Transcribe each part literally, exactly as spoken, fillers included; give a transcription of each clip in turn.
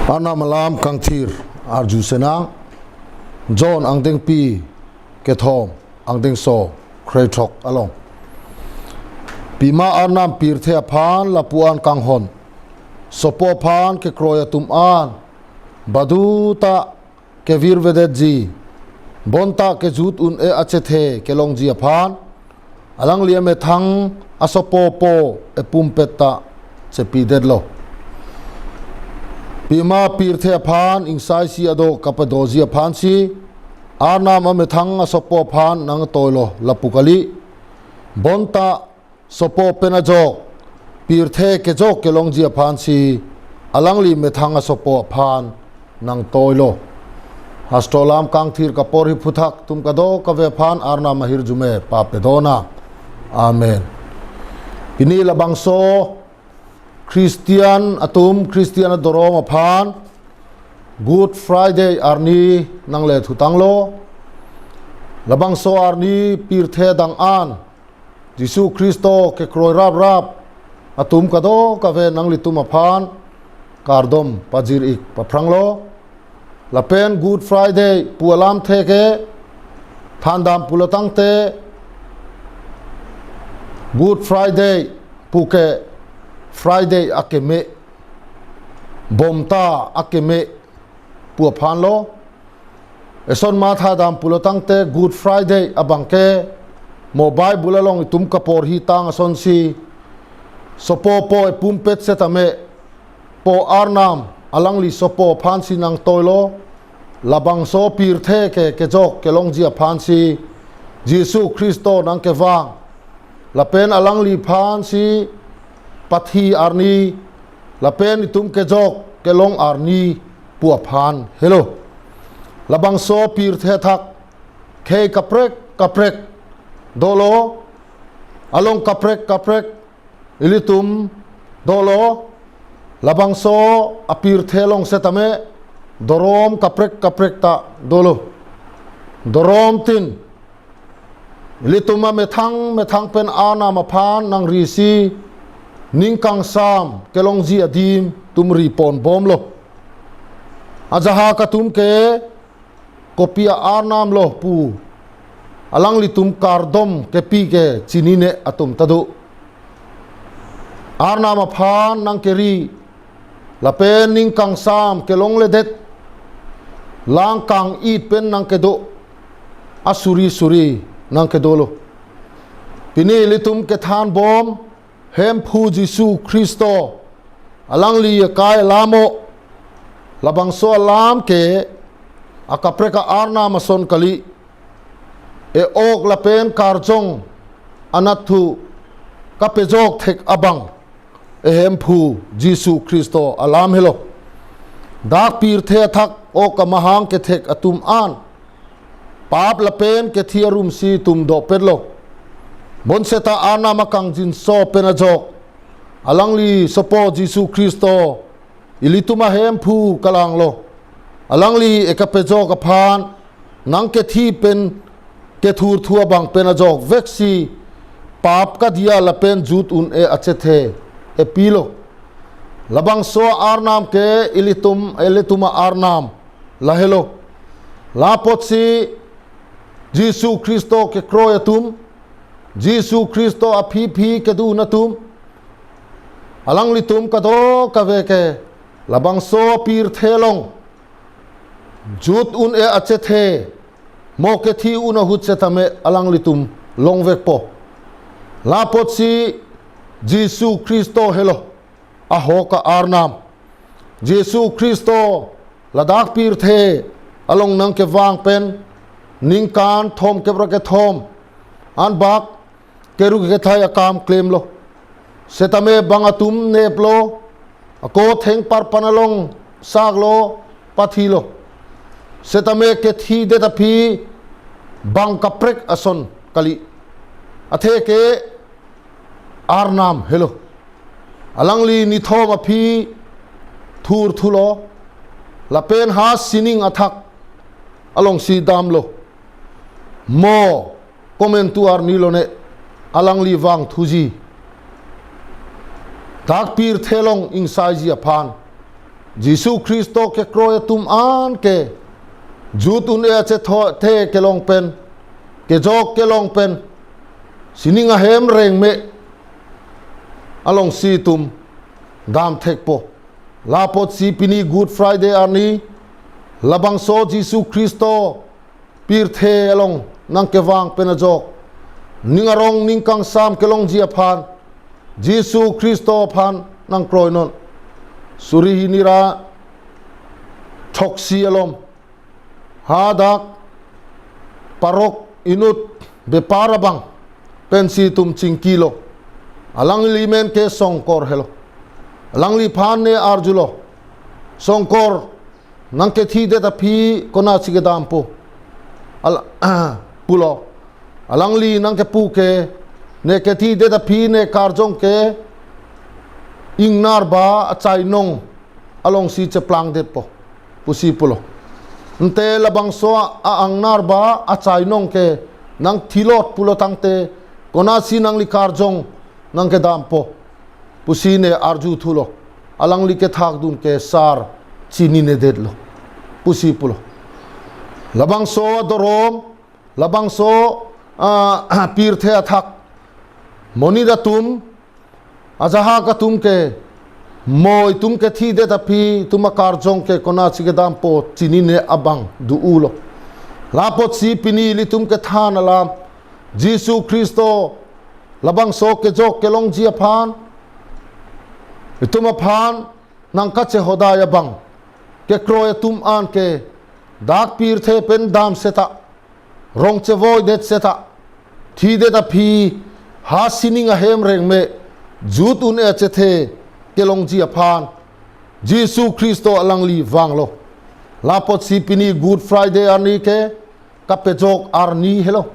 Arnam alam kangthir arju senang, John angdengpi kethom angdengso kreithok along. Pima Arnam pirthe aphan lapu-an kanghon, sopo aphan kekroi atum an baduta kevirvedetji, bonta kejut un-e achethe kelongji aphan, alangli amethang asopo po epumpet ta chepidetlo. Pima pirthe aphan ingsaisi ado kapadoji aphansi, Arnam amethang asopo aphan nangtoilo lapu kali. Bonta sopo pen ajok, pirthe kejok kelongji aphansi, alangli methang asopo aphan nangtoilo. Hastro alam kangthir kaporhi aphuthak atum kadokave aphan Arnam ahirjume papedo nang. Amen. Pini labangso Christian atum, Christian adorom aphan Good Friday arni nanglethutanglo. Labangso arni pirthe adang an Jisu Khristo kekroi raprap atum kadokave nanglitum aphan kardom pajir-ik paphranglo. Lapen Good Friday pu alamthe ke thandam pulo tangte, Good Friday pu ke Friday akeme, bomta akeme pu aphanlo. Eson matha dam pulo tangte Good Friday abangke mo Bible along itum kaporhi tang asonsi, sopo po epumpet setame, po Arnam alangli sopo aphansi nangtoilo. Labangso pirthe ke kejok kelongji aphansi Jisu Khristo nangkevang, lapen alangliphansi pathi arni, lapen itum kejok kelong arni pu aphan helo. Labangso pirthe athak khei kaprek kaprek dolo, along kaprek kaprek ilitum dolo. Labangso apirthe along setame dorom kaprek kaprek ta dolo. Dorom tin, ilitum amethang methang pen Arnam aphan nangrisi ning kangsam kelongji adim atum riponbomlo. Ajahak atum ke kopi a-Arnam lo pu alanglitum kardom kepi ke chinine atum ta do. Arnam aphan nangkeri lapen ning kangsam kelongledet, lang kang-it pen nangkedo asuri suri nangkedolo. Pini ilitum kethanbom Hemphu Jisu Khristo alangli akai alamo. Labangso alam ke akaprek a-Arnam ason kali. E-ok lapen karjong anatthu kapejok thek abang e Hemphu Jisu Khristo alam helo. Dak pirthe athak ok amahang kethek atum an pap lapen kethi arumsi itum dopetlo. Bonseta Arnam akangjinso pen ajok alangli sopo Jisu Khristo ilitum ahemphu kalanglo. Alangli ekapejok aphan nangkethi pen kethurthu abang pen ajok veksi pap kadiya lapen jut un-e achethe epilo. Labangso Arnam ke ilitum, ilitum a-Arnam lahelo. Lapotsi Jisu Khristo kekroi atum, Jisu Khristo aphi aphi kedun atum, alanglitum kadokave ke labangso pirthe along jut un-e achethe mo kethi un ahut setame alanglitum longvekpo. Lapotsi Jisu Khristo helo ahok a-Arnam. Jisu Khristo ladak pirthe along nangkevang pen ningkan thomkep ra kethom anbak keru kethai akam klemlo. Setame bang atum neplo, ako thengparpan along saklo, pathilo. Setame kethidet aphi bang kaprek ason kali. Atheke Arnam helo. Alangli nithom aphi thurthulo, lapen ha sining athak alongsi damlo. Mo komantu arni lone alangli vangthuji. Dak pirthe along ingsaiji aphan Jisu Khristo kekroi atum an ke jut un-e achethe kelong pen, kejok kelong pen, sining ahem rengme alongsi itum dam thekpo. Lapotsi pini Good Friday arni, labangso Jisu Khristo pirthe along nangkevang pen ajok, ning arong ning kangsam kelongji aphan, Jisu Khristo aphan nangkroinon. Suri hini ra throksi alom, hadak parok inut bepar abang pensi itum chingkilo. Alangli men ke Songkor helo. Alangliphan ne arjulo, Songkor, nangkethidet aphi konatsi kedampo? Al-, pulo. Alangli nangkepu ke, ne kethidet aphi ne karjong ke ingnar ba achainong alongsi cheplangdetpo, pusi pulo. Ante labangso a-ingnar ba achainong ke nangthilot pulo tangte, konatsi nangli karjong nangkedampo, pusi ne arjuthulo. Alangli kethakdun ke sar chininedetlo, pusi pulo. Labangso adorom, labangso, ah, pirthe athak, monit atum, ajahak atum ke, mo itum kethidet aphi itum akarjong ke konatsi kedampo chinine abang do-ulo. Lapotsi pini ilitum kethan alam, Jisu Khristo labangso kejok kelongji aphan, itum aphan nangkachehodai abang, kekroi atum an ke dak pirthe pen dam seta, rong chevoidet seta, thidet aphi ha sining ahem rengme jut un-e achethe kelongji aphan Jisu Khristo alangli vanglo. Lapotsi pini Good Friday arni ke kapejok arni helo,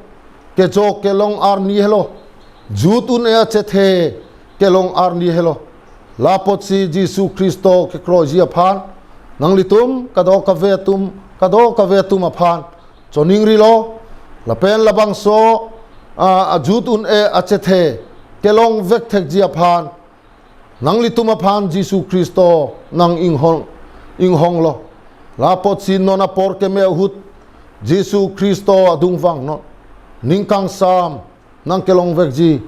kejok kelong arni helo, jut un-e achethe kelong arni helo. Lapotsi Jisu Khristo kekroiji aphan nanglitum kadokave atum, kadokave atum aphan choningrilo, lapen labangso, ah, ajut un-e achethe kelongvek thekji aphan nanglitum aphan Jisu Khristo nang-inghong, inghonglo. Lapotsi non apor keme ahut Jisu Khristo adung vangnon. Ning kangsam nangkelongvekji,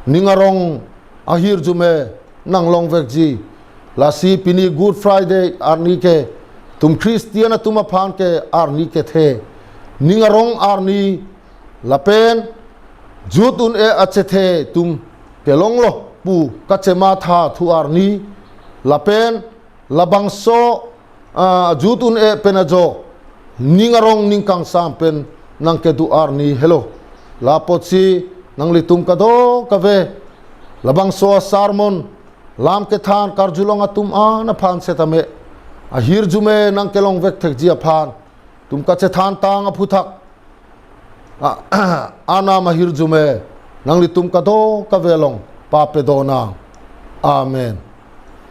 ning arong ahirjume nanglongvekji. Lasi pini Good Friday arni ke itum Christian atum aphan ke arni kethe, ning arong arni, lapen jut un-e achethe itum kelonglo pu kachematha thu arni, lapen labangso, ah, jut un-e pen ajok ning arong ning kangsam pen nangkedo arni helo. Lapotsi nanglitum kadokave labangso a-sermon, lam kethan karjulong atum an aphan setame ahirjume nangkelongvek thekji aphan itum kachethantang aphuthak, ah, anam ahirjume nanglitum kadokave along papedonang. Amen.